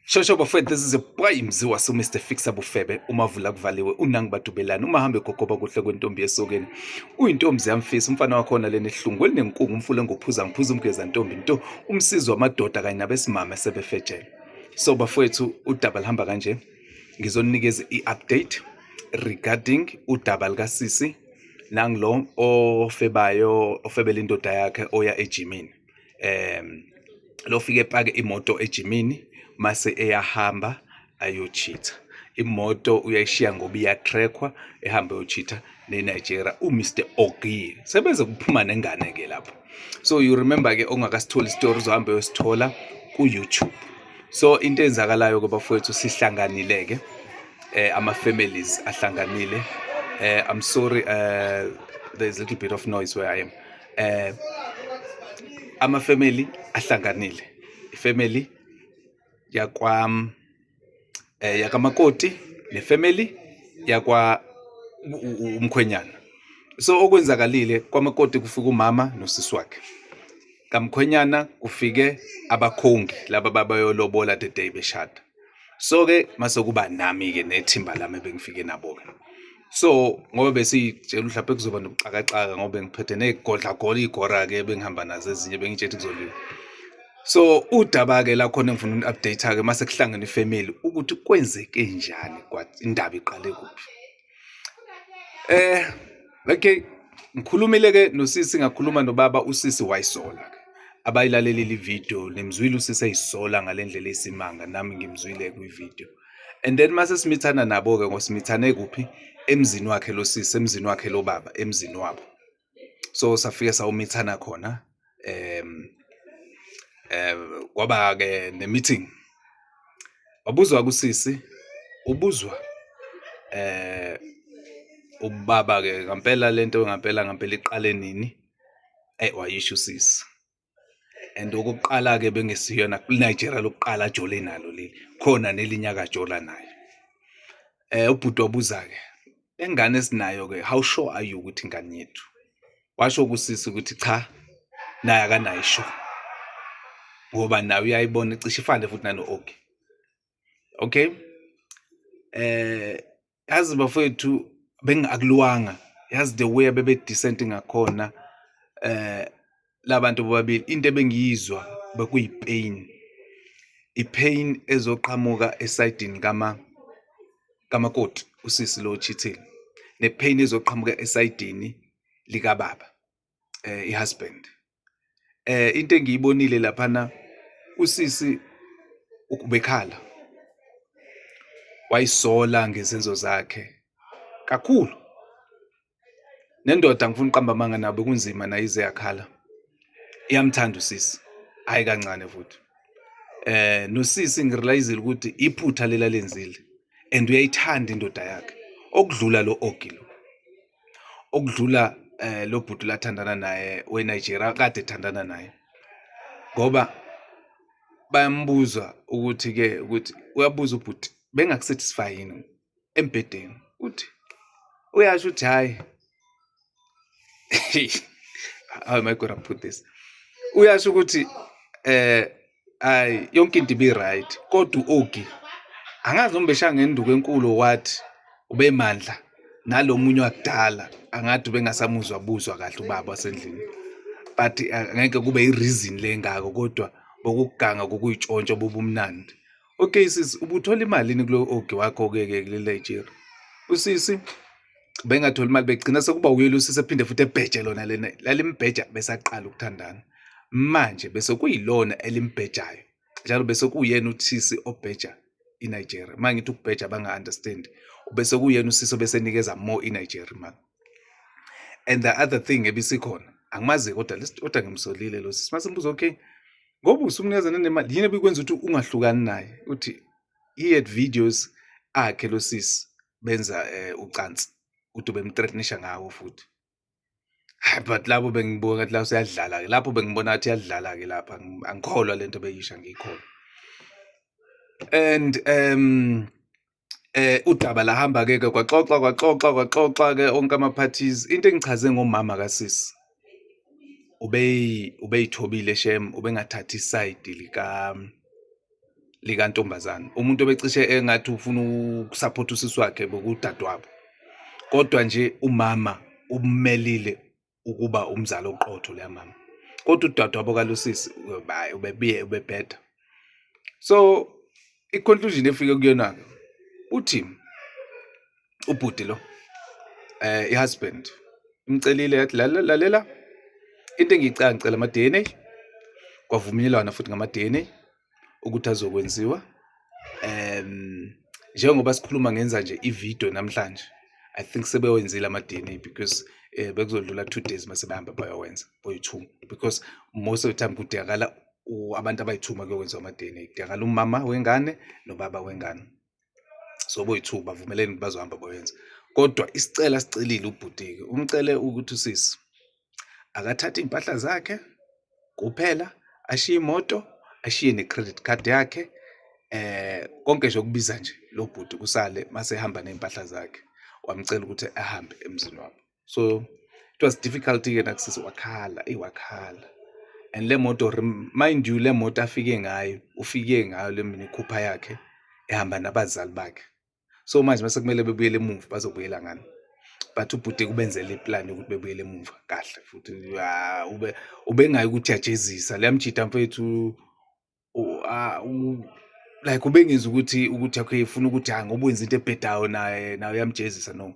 Shosho bafowethu, this is a boy Mziwa so Mr Fixer Bufebe umavula kuvaliwe unangi badubelana uma hambe gogoba kuhle kwentombi esokeni uyintombi yamfisa umfana wakhona lena ehlungu elinenkungu umfula engophuza ngiphuza umgeza ntombi nto umsizi wamadoda kanye nabesimame sebefejele. So bafowethu, udaba lihamba kanje, ngizonikeza i-update regarding udaba likasisi nangilo ofebayo ofebela indoda yakhe oya ejimini, lofike epake imoto ejimini mase eyahamba ayochitha imoto, uyayishiya ngoba iyatrackwa, ehambe eyochitha neNigeria uMr Ogie, sebeze kuphuma nengane ke lapho. So you remember ke, ongakasitholi story uzohamba uyosithola ku YouTube. So into eyenzakalayo ke bafowethu, sihlanganile ke, ama families ahlanganile. I'm sorry, there's a little bit of noise where I am. Ama family ahlanganile, ifamily yakwa yakamakoti nefamily yakwa umkhwenyana. So okwenzakalile, kwamakoti kufika umama nosisi wakhe, kamkhwenyana kufike abakhongi laba babayolobola the day beshada. So ke mase kuba nami ke nethimba lami ebengifike nabo ke. So ngoba besiyitshela mhlawumbe kuzoba nobuxakaxaka, ngoba ngiphethe negodla gola igora ke bengihamba nazo ezinye, bengitshela kuzoliwa. So udaba ke la khona engifuna uku-update ke mase kuhlangene ifamily ukuthi kwenzeke njani, kwa indaba iqale kuphi. Okay, ngikhulumile ke nosisi, ngakhuluma nobaba, usisi wayisola ke. Abayilalelile ivideo nemzwile usisi eyisola ngalendlela esimanga, nami ngimzwile kwivideo. And then mase simithana nabo ke, ngosimithane kuphi? Emzini wakhe lo sisi, emzini wakhe lo baba, emzini wabo. So safike sawumithana khona, kwaba ke ne meeting. Wabuzwa kusisi, ubuzwa ubaba ke ngempela lento, ngempela ngempela iqale nini? Wayisho usisi. And okokuqala ke bengesiyona kuNigeria lokuqala ajole nalo leli, khona nelinye akajola naye. Ubhuti wabuza ke, engane esinayo ke, how sure are you ukuthi ingane yethu? Washo kusisi ukuthi cha, naye akanayo sure, ngoba naye uyayibona icishe ifane futhi nano okay. Okay, yazi bafowethu, bengakuliwanga, yazi the way bebe decent ngakhona labantu bobabili. Into ebengiyizwa bekuyipain, ipain ezoqhamuka esayidini kama kamakoti, usisi lo ochithile, nepain ezoqhamuka esayidini likababa, i-husband. Into engiyibonile laphana, usisi ubekhala, wayisola ngezenzo zakhe kakhulu. Nendoda, ngifuna uqamba amanga, nabo kunzima nayo, ize yakhala, iyamthanda usisi, hayi kancane futhi. Nosisi ngirealizile ukuthi iphutha lela lenzile and uyayithanda indoda yakhe okudlula lo Ogi lo, okudlula lo bhuti lathandana naye weNigeria kade ethandana naye, ngoba bayambuza ukuthi ke ukuthi uyabuza ubhuti, bengakusatisfy yini embhedeni? Uthi uyasho ukuthi hayi, how am I gonna put this? Uyasho ukuthi ayi, yonke into ibi right, kodwa uOgi angazi noma beshaya ngenduku enkulu, wathi ubemandla nalomunye wakudala, angathi ubengasamuzwa buzwa kahle ubaba wasendlini, but angeke kube i-reason lengako, kodwa bokuganga kokuyitshontsha bobumnandi. Okay sisi, ubuthola imali yini kulo Ogi wakho ke ke kule Nigeria? Usisi bengatholi imali, begcina sekuba uyena usisi ephinde futhi ebheje lona lena lalimbheja besaqala ukuthandana, manje bese kuyilona elimbhejayo njalo, bese kuyena uthisi obheja iNigeria. Manje ngithi ukubheja banga understand, bese kuyena usisi obesenikeza more iNigeria imali. And the other thing ebisikhona, angimazi kodwa kodwa ngimsolile lo sisi, mase mbuzo, okay, ngoba usumnikeza nemali, yini ebikwenza ukuthi ungahlukani naye? Uthi he had videos akhe lo sisi benza ucansi, uthi ubemthreatenisha ngawo futhi. Hayi, but labo bengibuka ngathi la useyadlala ke lapho, bengibona ngathi uyadlala ke lapha, angikholwa lento beyisha, ngiyikholwa. And udaba lahamba ke kwaxoxa kwaxoxa kwaxoxa ke onke ama parties. Into engichaze ngomama kasisi, ubeyithobile shem, ubengathathi iside lika Likantombazane, umuntu obecishe engathi ufuna ukusupport usisi wakhe bekudadewabo, kodwa nje umama ummelile ukuba umzali oqotho leya mama, kodwa udadewabo kalosisi ubebuye ubebheda. So i-conclusion efike kuyona-ke uthi ubhuti lo, i-husband imcelile, yathi, "Lalela, into engiyicela, ngicela ama-DNA." Kwavunyelwana futhi ngama-DNA ukuthi azokwenziwa. Njengoba sikhuluma, ngenza nje ividiyo namhlanje, I think sebewenzile ama-DNA because bekuzodlula 2 days mase behamba bayowenza boyi-two, because most of the time kudingakala abantu abayi-two uma kuyokwenziwa ama-DNA. Kudingakala umama wengane nobaba wengane, so boyi-two bavumelene ukuthi bazohamba boyenza. Kodwa isicelo asicelile ubhuti-ke, umcele ukuthi usisi akathathe iy'mpahla zakhe kuphela, ashiye imoto, ashiye ne-credit card yakhe, konke nje okubiza nje lo bhuti kusale mase ehamba ney'mpahla zakhe. Wamcela ukuthi ahambe emzini wabo. So it was difficult-ke nakusisi, wakhala, eyi, wakhala. And le moto, mind you, le moto afike ngayo, ufike ngayo le Mini Cooper yakhe, ehamba nabazali bakhe. So manje mase kumele bebuyele emuva, bazobuyela ngani? But ubhuti kubenzela iplani yokuthi bebuyele emuva kahle futhi. Ube ubengayi ukuthi uyajezisa leya mjida mfethu, like ubengizwa ukuthi okay, ufuna ukuthi hayi, ngoba wenza into ebhedayo, naye uyamjezisa. No,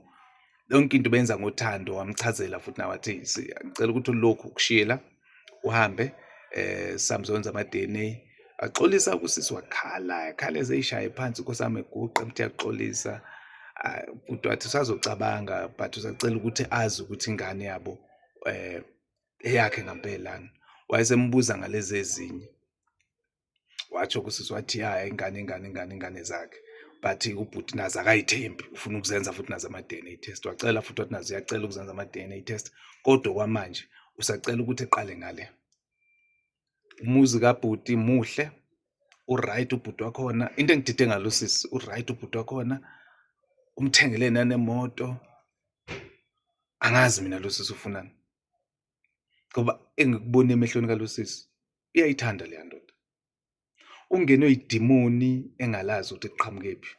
yonke into benza ngothando. Wamchazela futhi nawe, wathi, "Ngicela ukuthi lokhu ukushiye la, uhambe, samzonza ama-DNA." Axolisa kusisi, wakhala, ekhala ezeyishaye phansi, nkosami, eguqa emthi yaxolisa. Ubhuti wathi usazocabanga, but usacela ukuthi azi ukuthi ingane yabo eyakhe ngempelana. Wayesembuza ngalezi ezinye, watsho kusisi, wathi ya, ingane ingane ingane ingane zakhe, but ubhuti nazo akayithembi, ufuna ukuzenza futhi nazo ama-DNA test. Wacela futhi, wathi nazo uyacela ukuzenza ama-DNA test, kodwa kwamanje usacela ukuthi eqale ngale. Umuzi kabhuti muhle, u-right ubhuti wakhona. Into engidide ngalo sisi, u-right ubhuti wakhona, umthengele nanemoto. Angazi mina lo sisi ufunani, ngoba engikubona emehlweni kalo sisi, uyayithanda leya ndoda. Ungenwe idimoni engalazi ukuthi liqhamukephi,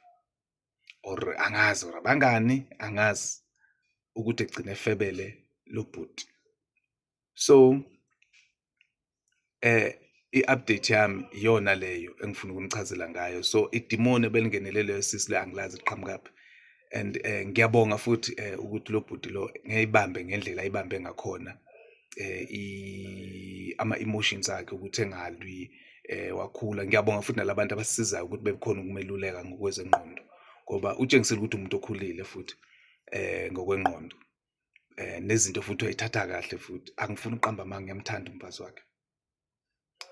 or angazi, or abangani, angazi ukuthi egcine efebele lo bhuti. So i-update yami iyona leyo engifuna ukunichazela ngayo. So idimoni ebelingenele leyo sisi le, angilazi liqhamukaphi. And ngiyabonga futhi ukuthi lo bhuti lo ngeyibambe ngendlela ayibambe ngakhona ama-emotions akhe, ukuthi engalwi, wakhula. Ngiyabonga futhi nalabantu abasisizayo ukuthi bekhona ukumeluleka ngokwezengqondo, ngoba utshengisile ukuthi umuntu okhulile futhi ngokwengqondo, nezinto futhi uyayithatha kahle futhi. Angifuni ukuqamba amanga, ngiyamthanda umfazi wakhe.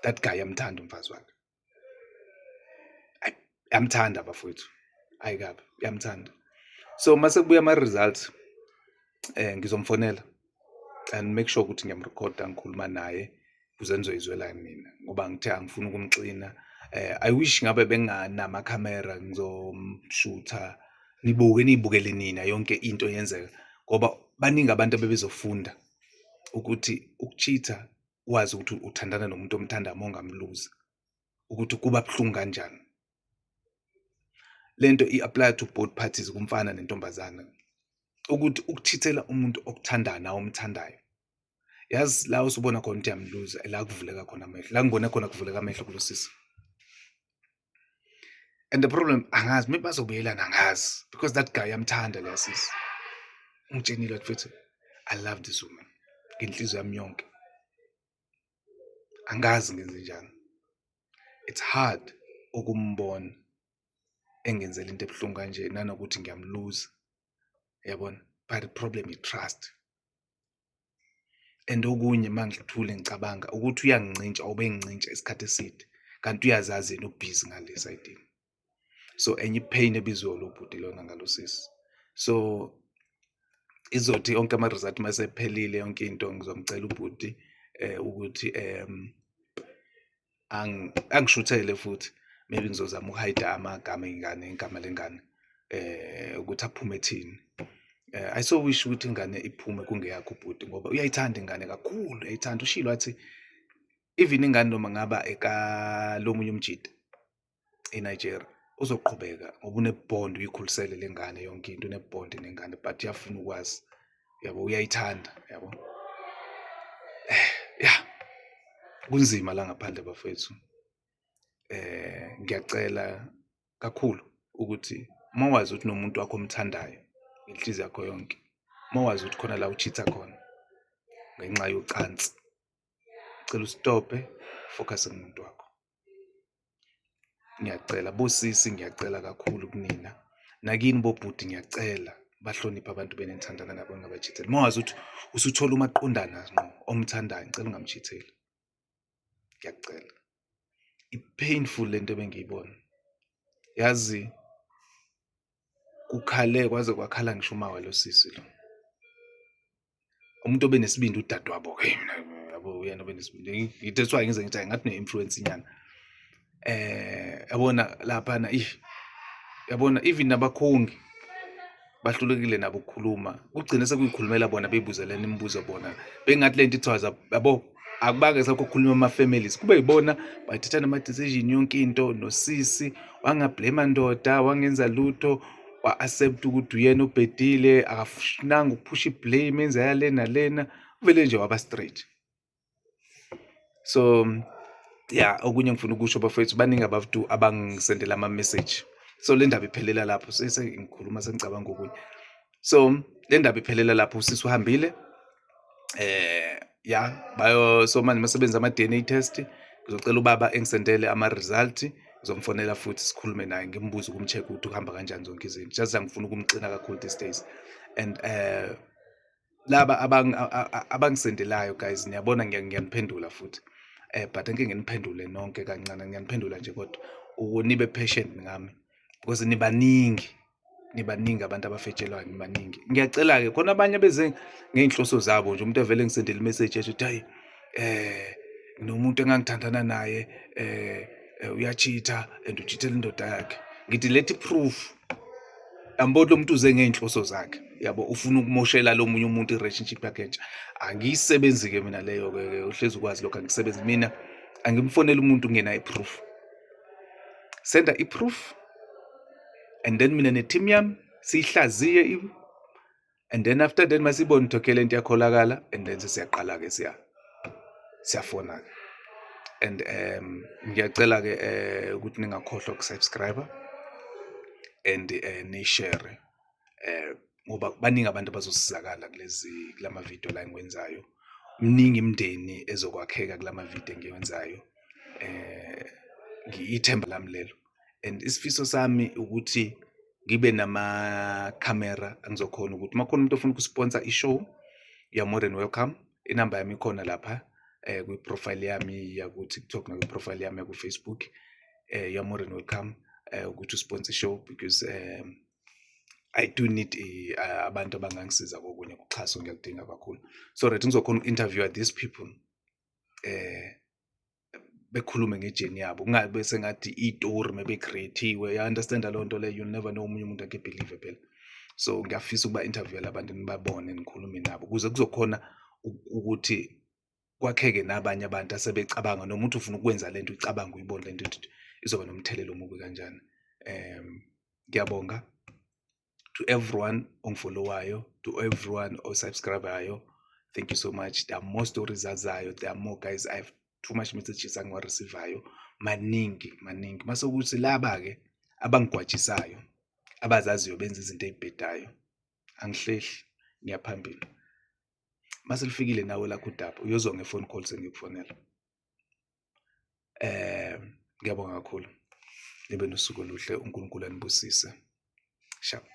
That guy, yamthanda umfazi wakhe, yamthanda bafowethu, ayi kabi, yamthanda. So mase kubuya ama-results, ngizomfonela and make sure ukuthi ngiyamrekhoda ngikhuluma naye ukuze nizoyizwela nina, ngoba ngithe angifuni ukumxina. I wish ngabe benganama-camera, ngizomshutha, nibuke, niyibukele nina yonke into yenzeka, ngoba baningi abantu abebezofunda ukuthi ukucheat-a, wazi ukuthi uthandana nomuntu omthandayo, uma ungamluza, ukuthi kuba buhlungu kanjani. Lento i-apply to both parties, kumfana nentombazana, ukuthi ukucheatela umuntu okuthandayo nawe omthandayo, yazi la usubona khona ukuthi uyamluza, la kuvuleka khona amehlo, la ngibone khona kuvuleka amehlo kulo sisi. And the problem, angazi maybe bazobuyelana, angazi, because that guy uyamthanda leya sisi. Ungitshenile wathi, "Mfethu, I love this woman ngenhliziyo yami yonke, angazi ngenze njani." It's hard ukumbona engenzela into ebuhlungu kanje, nanokuthi ngiyamluza, yabona? But the problem i-trust. And okunye, uma ngithule ngicabanga ukuthi uyangincintsha, ubengincintsha isikhathi eside, kanti uyazazi yena ubhizi ngale sayidini. So enye i-pain ebizwa lo bhuti lona ngalo sisi. So izothi onke ama-result mase ephelile yonke into, ngizomcela ubhuti ukuthi angishuthele futhi. Maybe ngizozama ukuhide amagama ey'ngane, igama lengane, ukuthi aphume ethini. I so wish ukuthi ingane iphume kungeyakhe ubhuti, ngoba uyayithanda ingane kakhulu, uyayithanda. Ushilo wathi even ingane noma ngaba ekalomunye umjida. eNigeria. Uzoqhubeka ngoba une-bond, uyikhulisele le ngane yonke into, une-bond nengane, but uyafuna ukwazi, yabo, uyayithanda, yabo. Ya, kunzima la ngaphandle, bafowethu. Ngiyacela kakhulu ukuthi uma wazi ukuthi nomuntu wakho omthandayo ngenhliziyo yakho yonke, uma wazi ukuthi khona la u-cheat-a khona ngenxa yocansi, cela u-stop-e, focus kumuntu wakho. Ngiyacela bosisi, ngiyacela kakhulu kunina, nakini bobhuti ngiyacela, bahloniphe abantu benithandana nabo, ningaba-cheat-eli. Uma wazi ukuthi usuthola umaqondana ngqo omthandayo, ngicela ungam-cheat-eli, ngiyakucela. I-painful lento ebengiyibona, yazi, kukhale kwaze kwakhala ngisho uma walo sisi lo. Umuntu obenesibindi udadewabo-ke mina, yabo, uyena obenesibindi. That's why ngize ngithi ngathi une-influence nyana. Yabona laphana, yabona, even nabakhongi bahlulekile nabo ukukhuluma, kugcine sekuyikhulumela bona, beyibuzelana imibuzo bona, bengathi lento ithiwa, yabo, akubange sekho kukhulunywa ama-families, kube yibona bathatha nama-decision yonke into. Nosisi wanga-blame ndoda, wangenza lutho, wa-accept ukuthi uyena obhedile, akafunanga ukuphusha i-blame, enza yale nalena, uvele nje waba straight. So yeah, okunye ngifuna ukusho, bafowethu, baningi abantu abangisendela ama-message. So le ndaba iphelela lapho, sengikhuluma sengicabanga okunye. So le ndaba iphelela lapho, usisi uhambile, ya, bayo. So manje masebenza ama-DNA test, ngizocela ubaba engisendele ama-result, ngizomfonela futhi sikhulume naye, ngimbuze ukum-check ukuthi kuhamba kanjani zonke izinto. Just angifuni ukumxina kakhulu these days. And laba abangisendelayo, guys, niyabona, ngiyaniphendula futhi, but angeke nginiphendule nonke, kancane ngiyaniphendula nje, kodwa nibe patient ngami because nibaningi, nibaningi abantu abafetshelwayo, nibaningi. Ngiyacela-ke, khona abanye beze ngey'nhloso zabo nje, umuntu evele ngisendele i-message esho ukuthi, "Hayi, nomuntu engangithandana naye uya-cheat-a and u-cheat-ela indoda yakhe." Ngithi lethi proof. Yambona, lo muntu uze ngey'nhloso zakhe, yabo, ufuna ukumoshela lo munye umuntu i-relationship yakhe entsha. Angiyisebenzi-ke mina leyo-ke, uhlezi ukwazi lokho, angisebenzi mina, angimfoneli umuntu ngenayo i-proof. Senda i-proof and then mina ne-team yami siyihlaziye, and then after that masibone ukuthi okay, lento iyakholakala, and then sesiyaqala-ke siyafona-ke. And ngiyacela-ke ukuthi ningakhohlwa uku-subscribe and ni-share, ngoba baningi abantu abazosizakala kulezi kulama video la engiwenzayo. Miningi imindeni ezokwakheka kulama video engiwenzayo. Ithemba lami lelo and isifiso sami ukuthi ngibe nama-camera engizokhona ukuthi uma kukhona umuntu ofuna uku-sponsor i-show, you are more than welcome. Inamba yami ikhona lapha kwi-profile yami yaku-TikTok nakwi-profile yami yaku-Facebook. You are more than welcome ukuthi u-sponsor i-show because I do need abantu abangangisiza kokunye kuxhaso, ngiyakudinga kakhulu, so that ngizokhona uku-interview these people, bekhulume nge-journey yabo, kungabe sengathi i-story maybe create-iwe, ya understand leyo nto leyo. You never know, omunye umuntu ake believe phela. So ngiyafisa ukuba interview labantu, nibabone, nikhulume nabo ukuze kuzokhona ukuthi kwakheke nabanye abantu asebecabanga, noma uthi ufuna ukwenza lento, ucabanga, uyibone lento ukuthi izoba nomthelela omubi kanjani. Ngiyabonga to everyone ongi-follow-ayo, to everyone o-subscribe-ayo, thank you so much. There are more stories azayo, there are more, guys. I have too much messages angiwa-receive-ayo, maningi, maningi. Mase kuthi laba-ke abangigwajisayo, abazaziyo benza izinto ey'bhedayo, angihlehli, ngiyaphambili. Mase lifikile nawe lakho udaba, uyozwa nge-phone call sengikufonela. Ngiyabonga kakhulu, nibe nosuku oluhle, uNkulunkulu anibusise. Sharp.